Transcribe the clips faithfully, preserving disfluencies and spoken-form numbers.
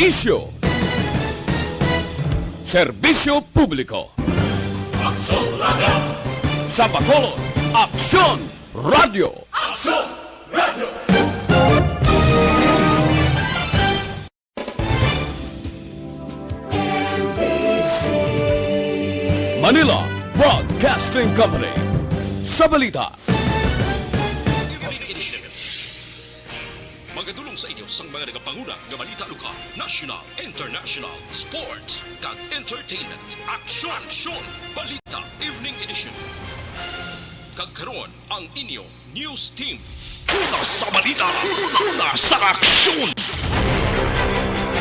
Isyu. Serbisyo publiko. Aksyon Radio. Sa Bacolod, Aksyon Radio. Aksyon Radio. Manila Broadcasting Company. Sa balita. Magadulong sa inyo sang mga nagapanguna nga balita lokal, national, international, sports, kag entertainment. Aksyon! Aksyon! Balita Evening Edition. Kag karon ang inyo news team. Una sa balita, una sa aksyon.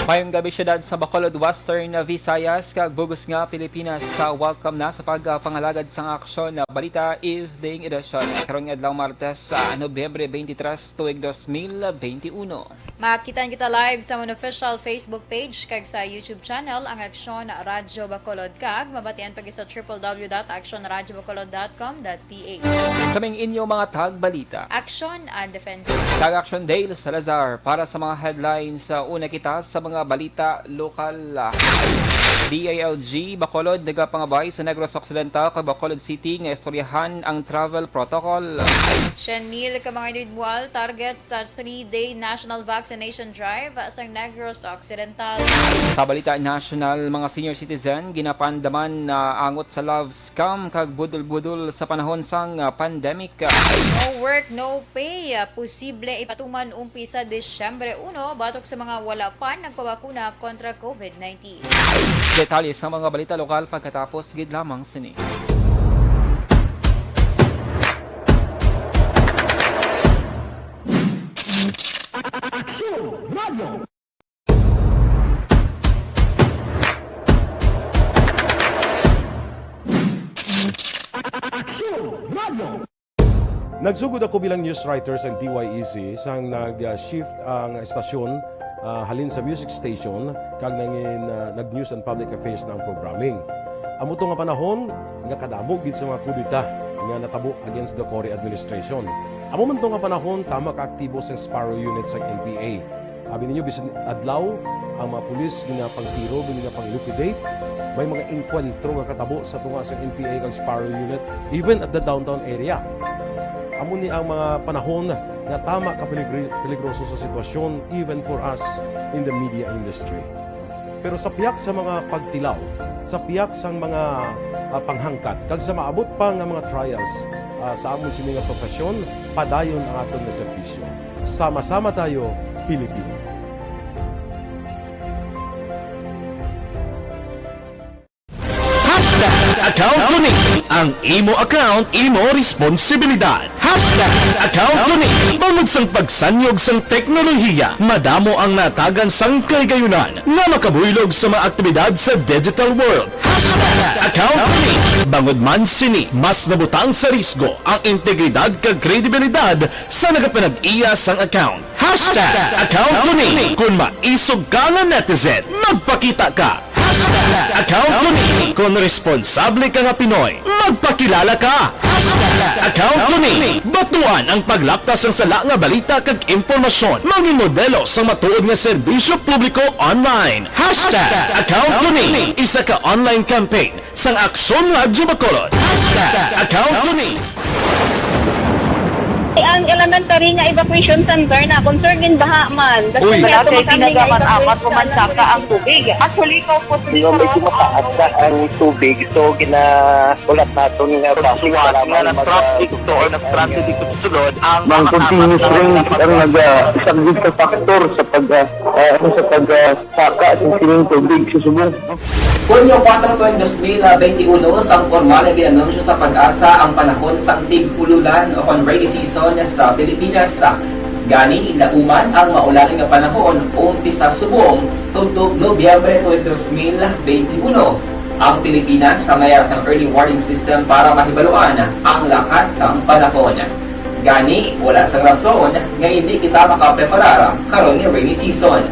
Mayong gabi, syudad sa Bacolod, Western Visayas, kag bug-os nga Pilipinas. Sa welcome na sa pagpangalagad sang aksyon na balita evening edition. Karon nga adlaw, Martes, sa Nobyembre twenty-three, tuig dos mil benti uno. Makita kita live sa amon official Facebook page kag sa YouTube channel, ang Aksyon Radyo Bacolod, kag mabatian pa gid sa triple W dot aksyon radyo bacolod dot com dot P H. Kaming inyo mga tagbalita. Aksyon and Defense. Kag Aksyon Dale Salazar para sa mga headlines. Sa una kita sa mga balita lokal. D I L G Bacolod nagapangabay sa Negros Occidental kag Bacolod City nga istoryahan ang travel protocol. Syen mil ka mga individual target sa three-day national vaccination drive sa Negros Occidental. Sa balita national, mga senior citizen ginapandaman na angot sa love scam kag budol-budol sa panahon sang, ah, pandemic. No work, no pay. Posible ipatuman umpisa Disyembre uno batok sa mga wala pa nagpabakuna kontra COVID nineteen. Detalye sa mga balita lokal pagkatapos gid lamang sini. Aksyon Radio. Aksyon Radio. Nagsugod ako bilang news writer sa D Y E C sang nag-shift ang estasyon, ah, halin sa music station kag nangin, ah, nag-news and public affairs na ang programming. Amo to nga panahon nga kadamo gid sa mga kudeta nga natabo against the Cory administration. Amo man to nga panahon tama ka aktibo sang Sparrow Unit sang N P A. Abi ninyo, bisan adlaw, ang mga pulis ginapangtiro, ginapang-liquidate. May mga engkwentro nga katabo sa tunga sa N P A kag Sparrow Unit, even at the downtown area. Amo ni ang mga panahon nga tama ka peligri-, peligroso sa sitwasyon, even for us in the media industry. Pero sa pihak sa mga pagtilaw, sa pihak sang mga, ah, panghangkat, kag sa maabot pa nga mga trials, ah, sa amon sini nga profesyon, padayon ang aton nga serbisyo. Sama-sama tayo, Pilipino. Hashtag account ko ni. Ang imo account, imo responsibilidad. Hashtag account ko ni. Bangod sang pagsanyog sang teknolohiya, madamo ang natagan sang kahigayunan nga makabuylog sa mga aktibidad sa digital world. Hashtag account ko ni. Bangod man sini, mas nabutang sa risgo ang integridad kag kredibilidad sa nagapanag-iya sang account. Hashtag account ko ni. Kon maisog ka nga netizen, magpakita ka. Hashtag account ko ni. Kon responsable ka nga Pinoy, magpakilala ka. Hashtag account ko ni. Batuan ang paglapta sang sala nga balita kag impormasyon. Mangin modelo sang matuod nga serbisyo publiko online. Hashtag account ko ni. Isa ka online campaign sang Aksyon Radyo Bacolod. Hashtag account ko ni. Ang elementary nga evacuation center na concerned din baha man. Uy. Kaya malapit tumatangi nga tinaga man, evacuation apat kuman saka ang tubig. Actually, ikaw po, medyo mataas na ang tubig, so ginaulat naton nga traffic nga nag-traffic to or nag-transit dito sa sulod ang mga continuous rain ang nag-, ah, isa gid sa factor sa pag, ah, ah, ano, sa pag, ah, saka sa sining tubig sa subong. Hunyo kuwatro, tuig dos mil benti uno, sang pormal nga gin-anunsyo sa PAGASA ang panahon sang tig-ululan o kon rainy season sa Pilipinas. Gani, nahuman ang maulan nga panahon, umpisa subong tubtob Nobyembre tuig dos mil benti uno. Ang Pilipinas may ara sang early warning system para mahibaluan ang lakat sang panahon. Gani, wala sang rason nga indi kita makapreparar karon nga rainy season.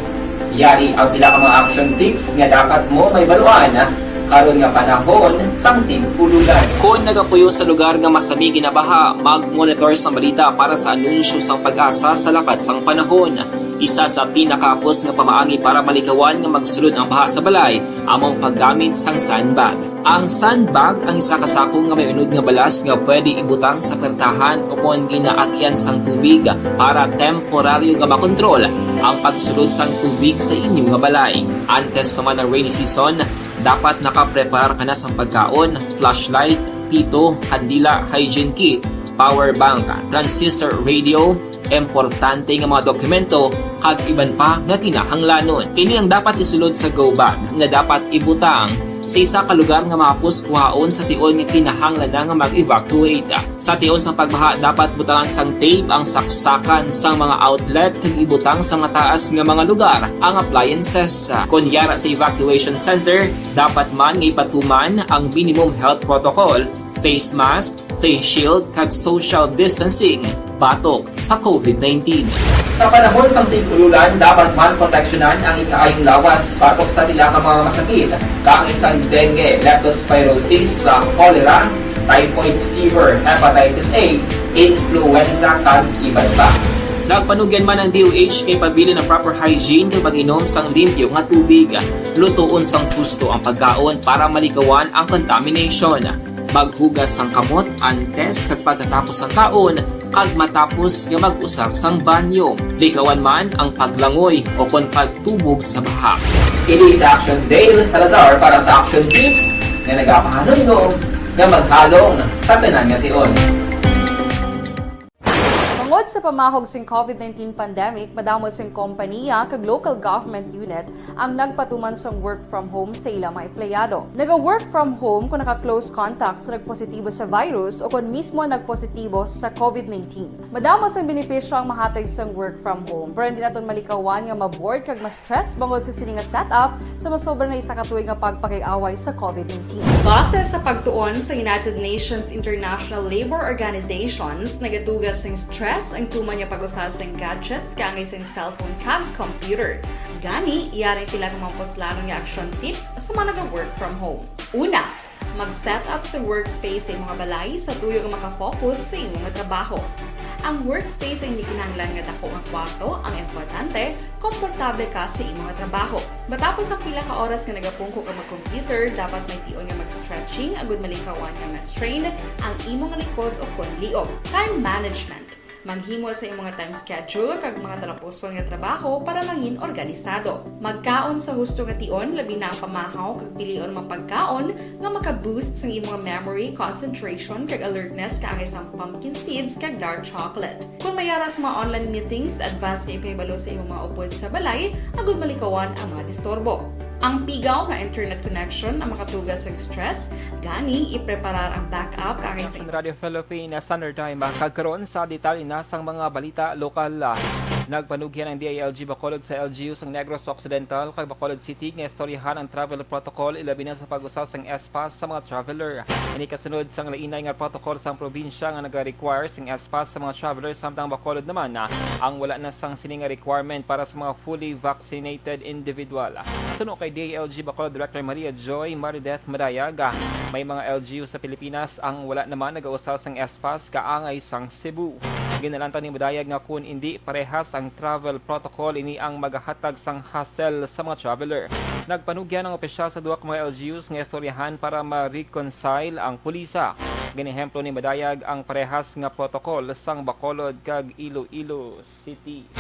Yari ang pila ka mga action tips nga dapat mo mahibaluan karon nga panahon sang tig-ululan. Kon nagapuyo sa lugar nga masami ginabaha, mag-monitor sang balita para sa anunsyo sang PAGASA sa lakat sang panahon. Isa sa pinakahapos nga pamaagi para malikawan nga magsulod ang baha sa balay amo ang paggamit sang sandbag. Ang sandbag ang isa ka sako nga may unod nga balas nga pwede ibutang sa pertahan o kon ginaagian sang tubig para temporaryo nga makontrol ang pagsulod sang tubig sa inyo nga balay. Antes pa man ang rainy season, dapat nakapreparar ka na sang pagkaon, flashlight, pito, kandila, hygiene kit, power bank, transistor radio, importante nga mga dokumento, kag iban pa nga kinahanglanon. Ini ang dapat isulod sa go bag nga dapat ibutang sa isa ka lugar nga mahapos kuhaon sa tion nga kinahanglan na nga mag-evacuate. Sa tion sa pagbaha, dapat butangan sang tape ang saksakan sang mga outlet kag ibutang sa mataas nga mga lugar ang appliances. Kon yara sa evacuation center, dapat man nga ipatuman ang minimum health protocol, face mask, face shield, kag social distancing batok sa covid nineteen. Sa panahon sang tig-ululan, dapat man proteksyonan ang ikaayong lawas batok sa pila ka mga masakit, kaangay sang dengue, leptospirosis, sa cholera, typhoid fever, hepatitis A, influenza, kag iban pa. Nagpanugyan man ang D O H kay pabilin ang proper hygiene kag pag-inom sang limpyo nga tubig. Lutoon sang husto ang pagkaon para malikawan ang contamination. Maghugas sang kamot antes kag pagkatapos sang kaon kag matapos nga mag-usar sang banyo. Likawan man ang paglangoy o kon pagtubog sa baha. Kini si Action Dale Salazar para sa Action Tips nga nagapahanumdom nga maghalong sa tanan nga tion. Tungod sa pamahog sing covid nineteen pandemic, madamo sing kompaniya kag local government unit ang nagpatuman sang work from home sa ila mga empleyado. Naga-work from home kung naka-close contact sa nagpositibo sa virus o kon mismo nagpositibo sa covid nineteen. Madamo sang benepisyo ang mahatag sang work from home, pero hindi naton malikawan nga ma-bored kag ma-stress bangod sa sini nga setup sa masobra na isa ka tuig nga pagpakig-away sa covid nineteen. Base sa pagtuon sa United Nations International Labor Organizations, nagatuga sing stress ang tuman nga pag-usar sing gadgets kaangay sing cellphone kag computer. Gani, yari ang pila ka mga puslanon nga action tips sa mga naga-work from home. Una, mag-set up sa workspace sa imong balay sa tuyo nga makafocus sa imong trabaho. Ang workspace ay hindi kinahanglan nga dako nga kwarto, ang importante, komportable ka sa imong trabaho. Matapos ang pila ka oras nga nagapungko ka mag-computer, dapat may tion nga mag-stretching agud malikawan nga ma-strain ang imong likod o kon liog. Time management. Maghimo sa imong time schedule kag mga talapuson nga trabaho para mangin organisado. Magkaon sa husto nga tion, labi na ang pamahaw, kag pilion ang mga pagkaon nga maka-boost sang imong memory, concentration, kag alertness kaangay sang pumpkin seeds kag dark chocolate. Kung may ara sa mga online meetings, advance nga ipahibalo sa imong mga upod sa balay agud malikawan ang mga disturbo. Ang pigaw nga internet connection ang makatuga sang stress, gani ipreparar ang backup kaangay sa Ang Radio Philippines Standard Time, ah, kag karon sa detalye na sang mga balita lokal. Ah, nagpanugyan ang D I L G Bacolod sa L G U sang Negros Occidental kag Bacolod City nga istoryahan ang travel protocol, ilabi na sa pag-usa sang S-Pass sa mga traveler. Ini kasunod sang lainay nga protocol sang probinsya nga naga-require sang S-Pass sa mga traveler, samtang Bacolod naman, ah, ang wala na sang sini nga requirement para sa mga fully vaccinated individual. Suno kay D I L G Bacolod Director Maria Joy Marideth Madayag, ah, may mga L G U sa Pilipinas ang wala naman nagausa sang S-Pass kaangay sang Cebu. Ginalantaw ni Madayag nga kun indi parehas ang travel protocol, ini ang magahatag sang hassle sa mga traveler. Nagpanugyan ang opisyal sa duha ka mga L G Us nga istoryahan para ma-reconcile ang pulisa. Ginehemplo ni Madayag ang parehas nga protocol sang Bacolod kag Iloilo City.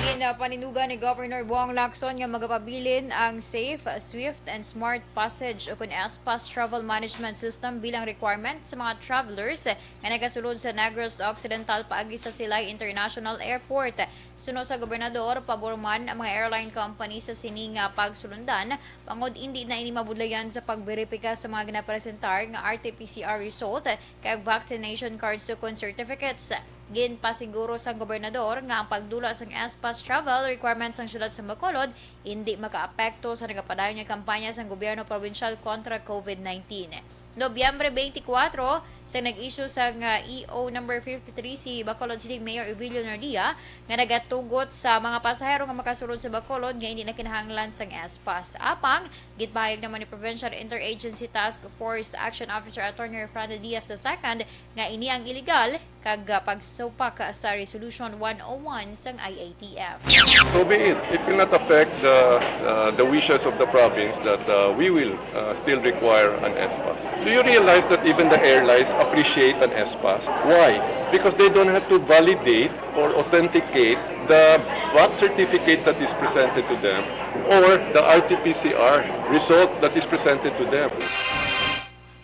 Ginpaninugan ni Governor Bong Lacson nga magapabilin ang Safe, Swift, and Smart Passage o kon S-Pass travel management system bilang requirement sa mga travelers nga nagasulod sa Negros Occidental paagi sa Silay International Airport. Suno sa gobernador, pabor man ang mga airline company sa sini nga pagsulundan, bangod indi na ini mabudlayan sa pagberipika sa mga ginapresentar nga R T P C R result kag vaccination cards ukon certificates. Ginpasiguro sang gobernador nga ang pagdula sang S-Pass travel requirements sang siyudad sa Bacolod hindi makaapekto sa nagapadayon nga kampanya sang gobyerno probinsyal kontra covid nineteen. Nobyembre twenty-four, sa nag-issue sang, ah, E O number fifty-three si Bacolod City Mayor Evilio Nardia nga nagatugot sa mga pasahero nga makasulod sa Bacolod nga hindi na kinahanglan sang S-Pass. Apang, gitpahayag naman ni Provincial Interagency Task Force Action Officer Attorney Refrando Diaz the second nga ini ang illegal kag, ah, pagsupak sa Resolution one oh one sang I A T F. So be it. It will not affect the, uh, the wishes of the province that, uh, we will, uh, still require an S pass. Do you realize that even the airlines appreciate an S pass? Why? Because they don't have to validate or authenticate the vax certificate that is presented to them or the R T P C R result that is presented to them.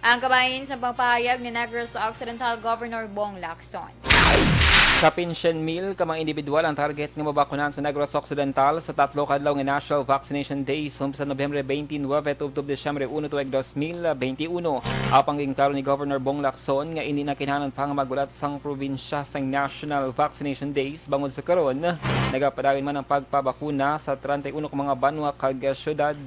Ang kabahin sa pagpahayag ni Negros Occidental Governor Bong Lacson. Kapin syen mil ka mga individual ang target nga mabakunan sa Negros Occidental sa tatlo ka adlaw nga National Vaccination Days, umpisa Nobyembre twenty-nine tubtob Disyembre uno tuig dos mil benti uno. Apang ginklaro ni Governor Bong Lacson nga indi na kinahanglan pa nga maghulat sang probinsya sang National Vaccination Days bangod sa karon nagapadayon man ang pagpabakuna sa treinta y uno ka mga banwa kag syudad.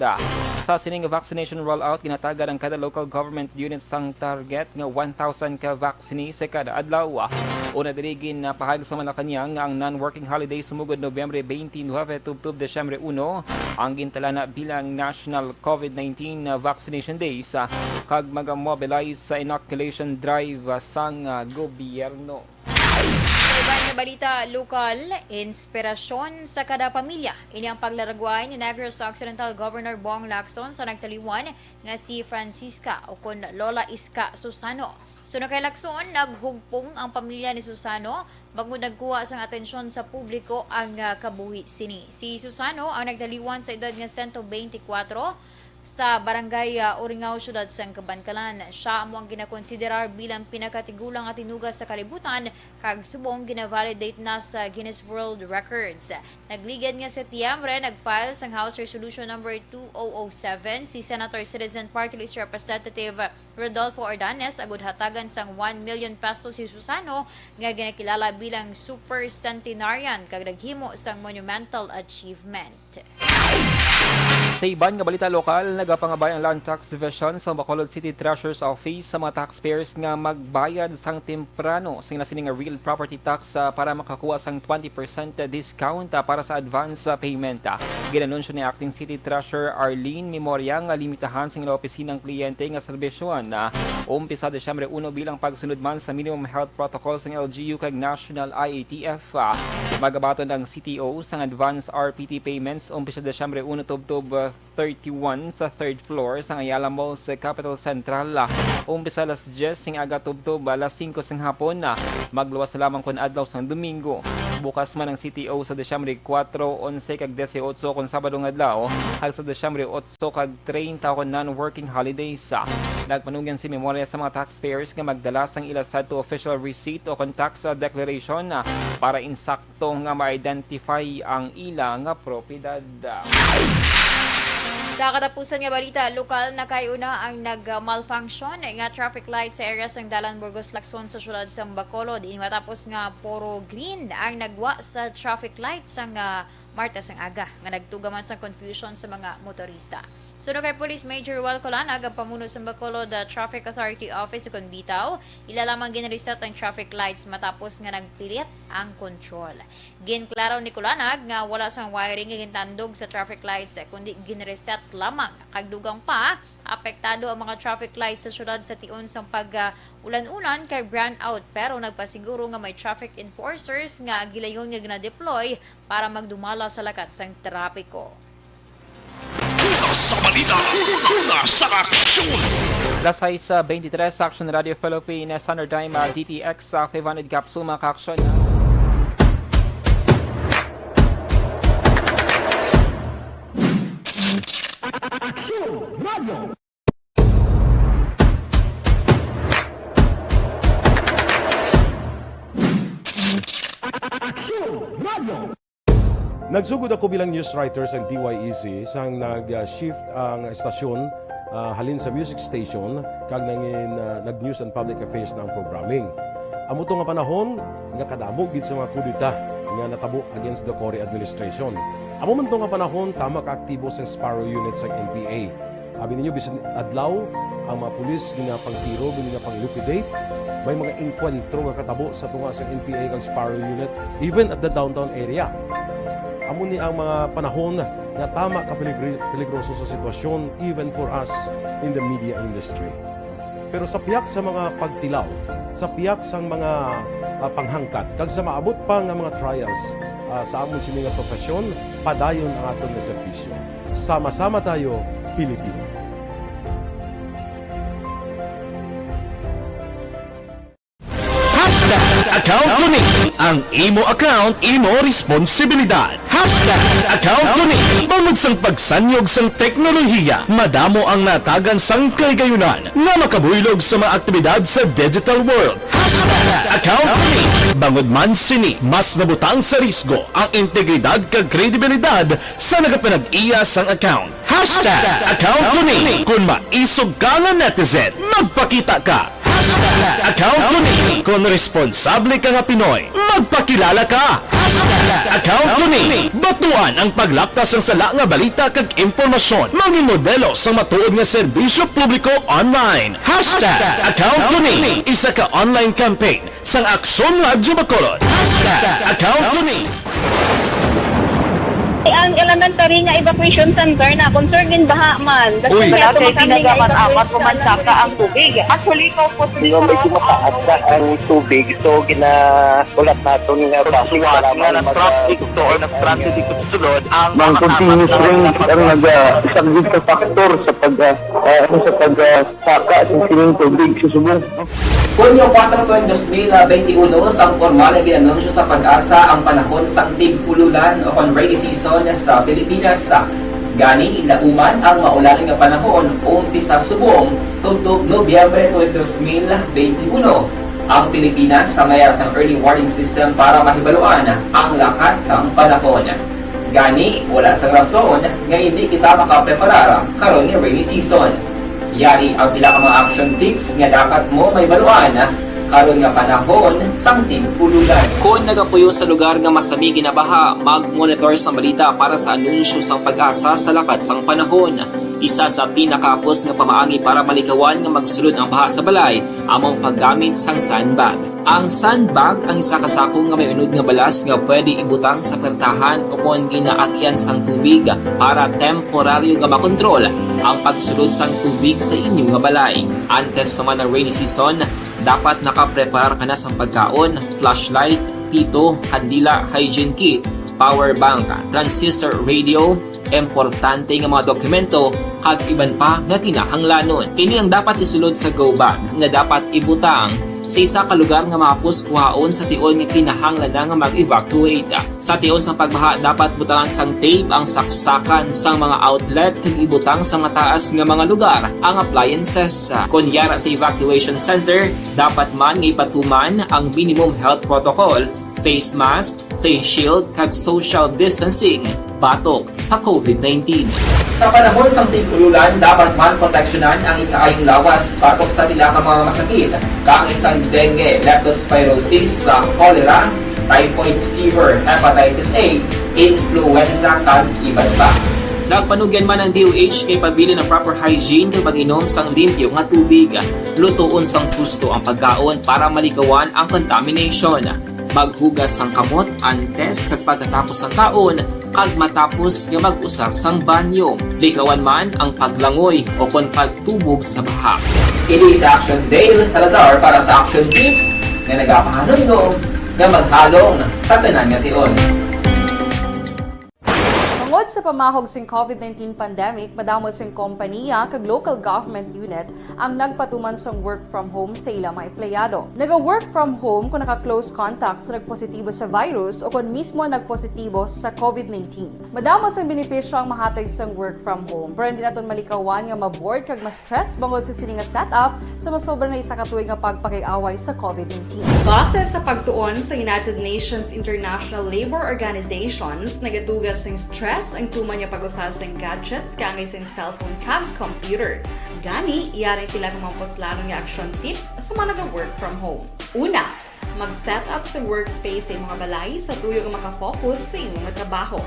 Sa sining vaccination rollout, ginatagan ang kada local government unit sang target nga one thousand ka vaccine sa kada adlaw. Una diri, ginapahayag sa Malacañang nga ang non-working holiday sumugod Nobyembre twenty-nine tubtob Disyembre uno ang gintalana bilang National COVID nineteen Vaccination Days, ah, kag mag-mobilize sa inoculation drive, ah, sang, ah, gobyerno. Sa iban nga balita lokal, inspirasyon sa kada pamilya. Ini ang paglaragway ni Negros Occidental Governor Bong Lacson sa nagtaliwan nga si Francisca, o kon Lola Iska Susano. Suno kay Lacson, naghugpong ang pamilya ni Susano bangod nagkuha sang atensyon sa publiko ang, ah, kabuhi sini. Si Susano ang nagtaliwan sa edad nga sento benti kwatro sa Barangay, ah, Uringao, Siyudad sang Kabankalan. Siya amo ang ginakonsiderar bilang pinakatigulang nga tinuga sa kalibutan kag subong gina-validate na sa Guinness World Records. Nagligad nga Setyembre, nag-file sang House Resolution Number two oh oh seven si Senator Citizen Party List Representative Rodolfo Ordanes agud hatagan sang one million pesos si Susano, nga ginakilala bilang Super Centenarian kag naghimo sang monumental achievement. Sa iban nga balita lokal, nagapangabay ang Land Tax Division sa Bacolod City Treasurer's Office sa mga taxpayers nga magbayad sang temprano sing nasining nga real property tax, ah, para makakuha sang twenty percent discount, ah, para sa advance, ah, payment. Ah, ginanunsyo ni Acting City Treasurer Arlene Memoria nga limitahan sang ila opisinang kliyente nga serbisyon, ah, umpisa Disyembre uno bilang pagsunod man sa minimum health protocol sang L G U kag National I A T F. Ah, magabaton ang C T O sang advance R P T payments umpisa Disyembre uno tubtob, ah, thirty-one sa third floor sang Ayala Mall sa Capital Central. Umpisa alas diyes sing aga tubtob alas singko sang hapon. Magluwas na lamang kon adlaw sang Domingo. Bukas man ang C T O sa Disyembre kuwatro, onse, kag diyesiyotso kon Sabado nga adlaw, kag sa Disyembre otso kag treinta kon non-working holidays. Nagpanugyan si Memoria sa mga taxpayers nga magdala sang ila sadto official receipt o kon tax declaration para insakto nga ma-identify ang ila nga propiedad. Sa katapusan nga balita, lokal na kay una ang nag-malfunction nga traffic light sa area sang Dalan Burgos Lacson sa siyudad sang Bacolod. Ini matapos nga puro green ang nagwa sa traffic light sang, ah, Martes ang aga, nga nagtuga man sang confusion sa mga motorista. Suno kay Police Major Wal Colanag, ang pamuno sa Bacolod, ah, Traffic Authority Office, kon BITAW, ila lamang ginreset ang traffic lights matapos nga nagpilit ang kontrol. Ginklaro ni Colanag nga wala sang wiring nga gintandog sa traffic lights, kundi ginreset lamang, kag dugang pa, apektado ang mga traffic lights sa siyudad sa tion sang pag, ah, ulan-ulan kay brownout, pero nagpasiguro nga may traffic enforcers nga gilayon nga gina-deploy para magdumala sa lakat sang trapiko. Una sa balita, una sa aksyon. Alas sais bentitres, Action Radio Philippines, Standard Time, ah, D T X, ah, five hundred capsule, mga ka-aksyon, ah. Nagsugod ako bilang news writer sa D Y E C sang nag-shift ang estasyon, ah, halin sa music station kag nangin, ah, nag-news and public affairs na ang programming. Amo to nga panahon nga kadamo gid sa mga kudeta nga natabo against the Cory administration. Amo man to nga panahon tama ka aktibo sang Sparrow Unit sang N P A. Abi ninyo, bisan adlaw, ang mga pulis ginapangtiro, ginapang-liquidate. May mga engkwentro nga katabo sa tunga sang N P A kag Sparrow Unit, even at the downtown area. Amo ni ang mga panahon nga tama ka peligri-, peligroso sa sitwasyon, even for us in the media industry. Pero sa pihak sa mga pagtilaw, sa pihak sang mga ah, panghangkat, kag sa maabot pa nga mga trials, ah, sa amon sini nga profesyon, padayon ang aton nga serbisyo. Sama-sama tayo, Pilipino. Hashtag account ko ni. Ang imo account, imo responsibilidad. Hashtag account ko ni. Bangod sang pagsanyog sang teknolohiya, madamo ang natagan sang kahigayunan nga makabuylog sa mga aktibidad sa digital world. Hashtag account ko ni. Bangod man sini, mas nabutang sa risgo ang integridad kag kredibilidad sa nagapanag-iya sang account. Hashtag account ko ni. Kon maisog ka nga netizen, magpakita ka. Hashtag account ko ni. Kon responsable ka nga Pinoy, magpakilala ka. Hashtag account ko ni. Batuan ang paglapta sang sala nga balita kag impormasyon. Mangin modelo sang matuod nga serbisyo publiko online. Hashtag account ko ni. Isa ka online campaign sang Aksyon Radyo Bacolod. Hashtag account ko ni. Ang elementary nga evacuation center na concerned in baha man. Uy. Wala kay ginagamat-amat ko man saka ang tubig. Actually, ikaw po sa Medyo mataas na ang tubig, so ginaulat naton nga basi nga traffic to or nag-transit dito sa sulod ang mga continuous rain ang nag-saglit sa factor sa pag ah, ano, sa pag ah, saka sa sining tubig sa subong. Hunyo kuwatro, dos mil benti uno, sang pormal nga gin-anunsyo sa PAGASA ang panahon sang tig-ululan o kon rainy season sa Pilipinas. Gani, lauman ang maulan nga panahon, umpisa subong tubtob Nobyembre twenty twenty-one. Ang Pilipinas sa mayar sang early warning system para mahibaluan ang lakat sang panahon. Gani, wala sang rason nga indi kita makapreparar karon nga rainy season. Yari ang pila ka mga action tips nga dapat mo mahibaluan karon nga panahon sang tig-ululan. Kon nagapuyo sa lugar nga masami ginabaha, mag-monitor sang balita para sa anunsyo sang PAGASA sa lakat sang panahon. Isa sa pinakahapos nga pamaagi para malikawan nga magsulod ang baha sa balay amo ang paggamit sang sandbag. Ang sandbag ang isa ka sako nga may unod nga balas nga pwede ibutang sa pertahan o kon ginaagyan sang tubig para temporaryo nga makontrol ang pagsulod sang tubig sa inyo nga balay. Antes pa man ang rainy season, dapat nakapreparar ka na sang pagkaon, flashlight, pito, kandila, hygiene kit, power bank, transistor radio, importante nga mga dokumento, kag iban pa nga kinahanglanon. Ini ang dapat isulod sa go bag nga dapat ibutang sa isa ka lugar nga mahapos kuhaon sa tion nga kinahanglan na nga mag-evacuate. Sa tion sang pagbaha, dapat butangan sang tape ang saksakan sang mga outlet kag ibutang sa mataas nga mga lugar ang appliances. Kon yara sa evacuation center, dapat man nga ipatuman ang minimum health protocol, face mask, face shield, kag social distancing batok sa COVID nineteen. Sa panahon sang tig-ululan, dapat man proteksyonan ang ikaayong lawas batok sa pila ka mga masakit, kaangay sang dengue, leptospirosis, sa cholera, typhoid fever, hepatitis A, influenza, kag iban pa. Nagpanugyan man ang D O H nga ipabilin ang proper hygiene kag pag-inom sang limpyo nga tubig. Lutoon sang husto ang pagkaon para malikawan ang contamination. Maghugas sang kamot antes kag pagkatapos sang kaon kag matapos nga mag-usar sang banyo. Likawan man ang paglangoy o kon pagtubog sa baha. Ini si Action Dale Salazar para sa Action Tips nga nagapahanumdom nga maghalong sa tanan nga tion. Tungod sa pamahog sing COVID nineteen pandemic, madamo sing kompaniya kag local government unit ang nagpatuman sang work from home sa ila mga empleyado. Naga-work from home kon naka-close contact sa nagpositibo sa virus o kon mismo nagpositibo sa COVID nineteen. Madamo sang benepisyo ang mahatag sang work from home, pero hindi naton malikawan nga ma-bored kag ma-stress bangod sa sini nga setup sa masobra na isa ka tuig nga pagpakig-away sa COVID nineteen. Base sa pagtuon sa United Nations International Labour Organizations, nagatuga sing stress ang tuman nga pag-usa sing gadgets kaangay sing cellphone kag computer. Gani, yari ang pila ka mga puslanon nga action tips sa mga naga-work from home. Una, mag-set up sa workspace sa imo nga balay sa tuyo nga maka-focus sa imo nga trabaho.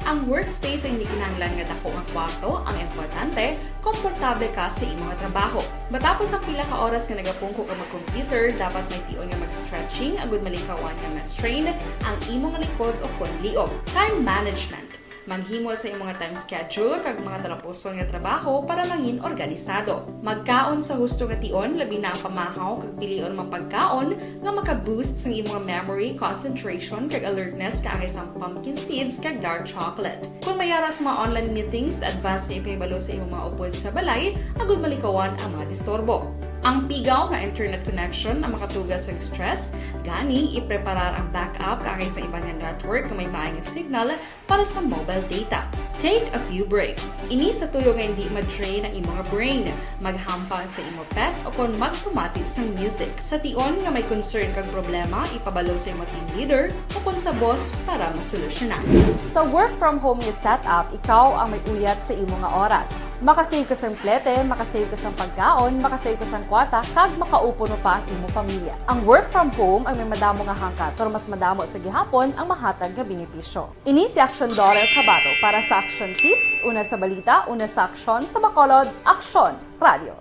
Ang workspace ay hindi kinahanglan nga dako nga kwarto, ang importante, komportable ka sa imo nga trabaho. Matapos ang pila ka oras nga nagapungko ka mag-computer, dapat may tion nga mag-stretching agud malikawan nga ma-strain ang imo nga likod o kon liog. Time management. Maghimo sa imong time schedule kag mga talapuson nga trabaho para mangin organisado. Magkaon sa husto nga tion, labi na ang pamahaw kag pilion mga pagkaon nga maka-boost sang imong memory, concentration, kag alertness kaangay sang pumpkin seeds kag dark chocolate. Kung may ara sa mga online meetings, advance nga ipahibalo sa imong mga upod sa balay agud malikawan ang mga disturbo. Ang pigaw nga internet connection ang makatuga sa stress, gani ipreparar ang backup kaangay sa iban nga network nga may maay nga signal para sa mobile data. Take a few breaks. Ini sa tuyo nga hindi ma-drain ang imong brain. Maghampang sa imo pet o kon magpamati sang music. Sa tion nga may concern kag problema, ipabalo sa imo team leader o kon sa boss para masolusyonan. Sa work from home nga setup, ikaw ang may uyat sa imo nga oras. Makasave ka sang plete, makasave ka sang pagkaon, makasave ka sang kwarta, kag makaupo pa ang imo pamilya. Ang work from home ang may madamo nga hangkat, pero mas madamo sa gihapon ang mahatag nga benepisyo. Ini si Action Dollar Kabato para sa Action Tips, una sa balita, una sa aksyon, sa Bacolod, Action Radio.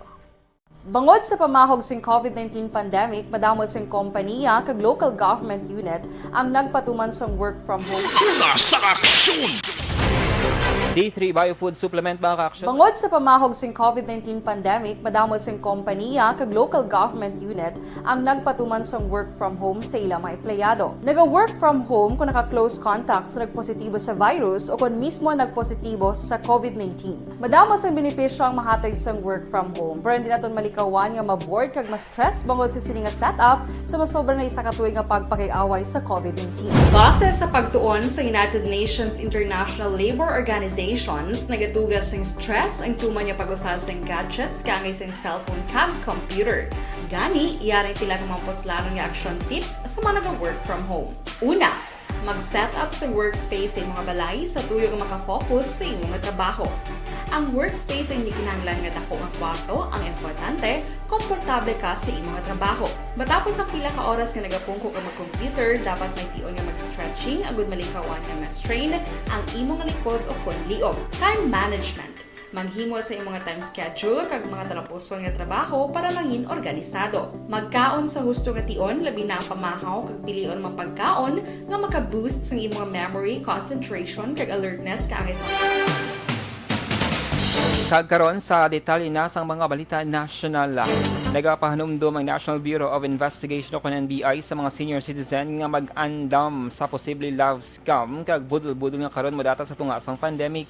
Bangod sa pamahog sing COVID nineteen pandemic, madamo sing kompanya kag local government unit ang nagpatuman sang work from home. Una sa aksyon! D three Biofood Supplement, mga ka-action. Bangod sa pamahog sing COVID nineteen pandemic, madamo sing kompanya kag local government unit ang nagpatuman sang work from home sa ilang mga empleyado. Naga-work from home kung naka-close contact sa nagpositibo sa virus o kon mismo nagpositibo sa COVID nineteen. Madamo sang benepisyo ang mahatag sang work from home, pero hindi naton malikawan nga ma-bored kag ma-stress bangod sa sini nga setup sa masobra na isa ka tuig nga pagpakig-away sa COVID nineteen. Base sa pagtuon sa United Nations International Labour Organizations, nagatuga sing stress ang tuman nga pag-usa sing gadgets kaangay sing cellphone kag computer. Gani, yari ang pila ka mga puslanon nga action tips sa mga naga-work from home. Una, mag-set up sa workspace sa imong balay sa tuyo nga makafocus sa imong trabaho. Ang workspace ang hindi kinahanglan nga dako nga kwarto, ang importante, komportable ka sa imong trabaho. Matapos ang pila ka oras nga nagapungko ka mag-computer, dapat may tion nga mag-stretching agud malikawan nga ma-strain ang imong likod o kon liog. Time management. Maghimo sa imong time schedule kag mga talapuson nga trabaho para mangin organisado. Magkaon sa husto nga tion, labi na ang pamahaw kag pilion mga pagkaon nga maka-boost sang imong memory, concentration, kag alertness kaangay sa Kag karon sa detalye na sang mga balita nasyonal. Nagapahanumdom ang National Bureau of Investigation o kon N B I sa mga senior citizen nga mag-andam sa posible love scam kag budol-budol nga karon madata sa tunga sang pandemic.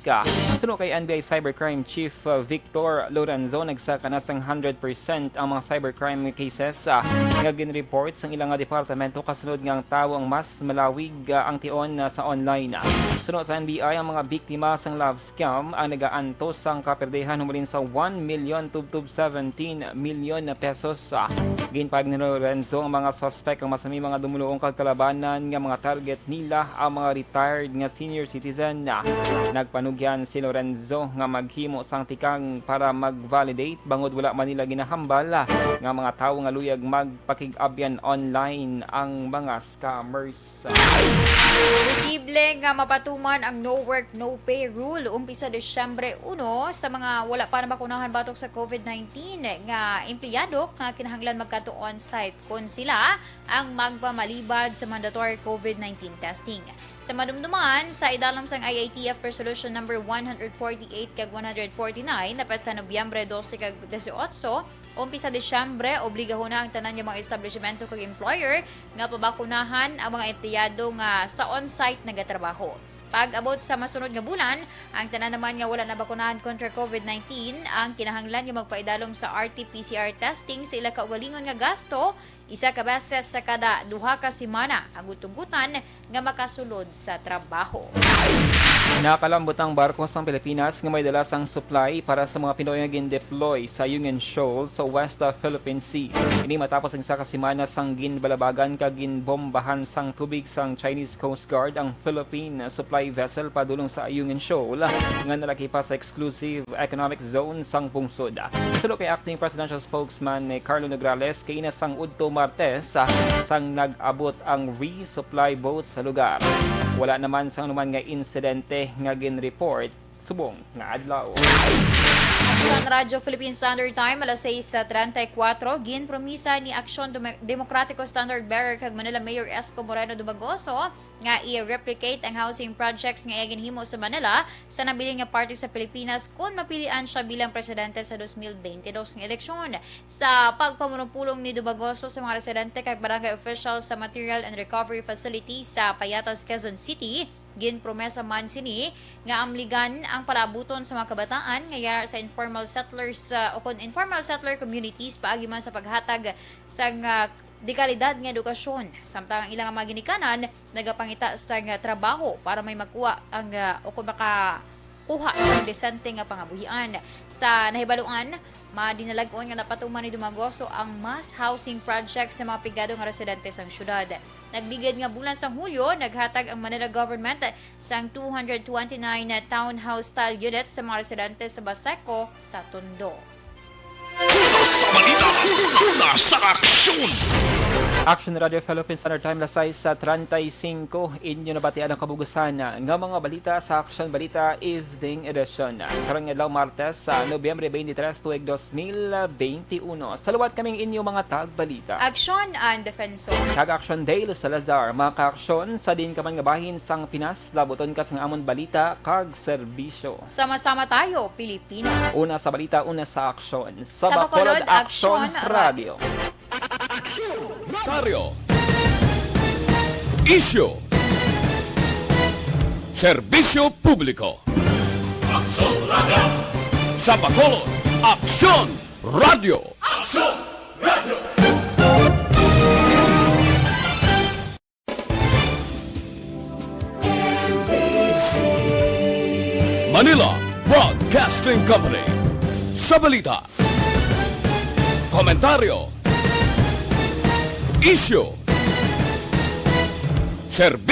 Suno kay N B I Cybercrime Chief, uh, Victor Lorenzo, nagsaka na sang hundred percent ang mga cybercrime cases, uh, nga gin-report sang ilang nga departamento kasunod nga ang tawo ang mas malawig, uh, ang tion, uh, sa online. Suno sa N B I, ang mga biktima sang love scam ang nagaantos sang kaperdihan humulin sa one million tubtob seventeen million na pesos. Ginpahayag ni Lorenzo ang mga suspek ang masami mga dumuluong kag kalabanan nga mga target nila ang mga retired nga senior citizen. Nagpanugyan si Lorenzo nga maghimo sang tikang para mag-validate bangod wala man nila ginahambal nga mga tawo nga luyag magpakig-abyan online ang mga scammers. Posible nga mapatuman ang no work, no pay rule umpisa Disyembre uno sa mga wala pa nabakunahan batok sa COVID nineteen nga empleyado nga kinahanglan magkadto on-site kon sila ang magpamalibad sa mandatory COVID nineteen testing. Sa madumduman, sa idalom sang I A T F Resolution Number one hundred forty-eight kag one hundred forty-nine, dapat sa Nobyembre dose kag dieciocho, umpisa Disyembre, obligahon na ang tanan nga mga establishmento kag employer nga pabakunahan ang mga empleyado nga sa on-site nagatrabaho. Pag-abot sa masunod nga bulan, ang tanan naman nga wala nabakunahan kontra COVID nineteen ang kinahanglan nga magpaidalom sa R T P C R testing sa ila kaugalingon nga gasto isa ka beses sa kada duha ka semana, ang utunggutan nga makasulod sa trabaho. Nakalambot ang barko sang Pilipinas nga may dala sang supply para sa mga Pinoy nga gin-deploy sa Ayungin Shoal sa West Philippine Sea. Ini matapos ang isa ka semana sang ginbalabagan kag ginbombahan sang tubig sang Chinese Coast Guard ang Philippine supply vessel padulong sa Ayungin Shoal nga nalaki pa sa exclusive economic zone sang pungsod. Suno kay Acting Presidential Spokesman ni Carlo Nograles, kaina sang udto Martes, ah, sang nag-abot ang resupply boat sa lugar. Wala naman sang anuman nga insidente nga gin-report subong nga adlaw. Aksyon Radyo Philippine Standard Time, alas sais treinta y cuatro, ginpromisa ni Aksyon Demo-, Demokratiko Standard Bearer kag Manila Mayor Esco Moreno Dumagoso nga i-replicate ang housing projects nga iya ginhimo sa Manila sa nabilin nga parte sa Pilipinas kon mapilian siya bilang presidente sa dos mil bente dos nga eleksyon. Sa pagpamulong-pulong ni Dumagoso sa mga residente kag barangay officials sa Material and Recovery Facility sa Payatas, Quezon City, ginpromesa man sini nga amligan ang palaabuton sa mga kabataan nga yara sa informal settlers, uh, o kon informal settler communities paagi man sa paghatag sang, uh, dekalidad nga edukasyon, samtang ang ilang mga ginikanan nagapangita sang, uh, trabaho para may makuha ang, uh, o kon makakuha sang desente nga pangabuhian. Sa nahibaluan, madinalag-on nga napatuman ni Dumagoso ang mass housing project sa mga pigado nga residente sang syudad. Nagligad nga bulan sang Hulyo, naghatag ang Manila government sang two hundred twenty-nine townhouse style units sa mga residente sa Baseco sa Tondo. Una sa balita, una sa aksyon. Action Radio Philippines Standard Time, alas sais treinta y cinco. Inyo nabatian ang kabugusan nga mga balita sa Action Balita Evening Edition. Karong adlaw, Martes, sa Nobyembre twenty-three, tuig dos mil twenty-one. Sa liwat kaming inyo mga tagbalita. Aksyon and Defensor. Kag Action Dale Salazar, mga kaaksyon, sa diin ka man nga bahin sang Pinas, labuton ka sang amon balita kag serbisyo. Sama-sama tayo, Pilipino. Una sa balita, una sa aksyon. Sa Sa Bacolod, Bacolod, Action Action Radio. Radyo. Isyu. Serbisyo publiko. Aksyon Radio. Sa Bacolod, Aksyon Radio. Aksyon Radio. Manila Broadcasting Company. Sa balita, komentaryo, isyu, serbisyo.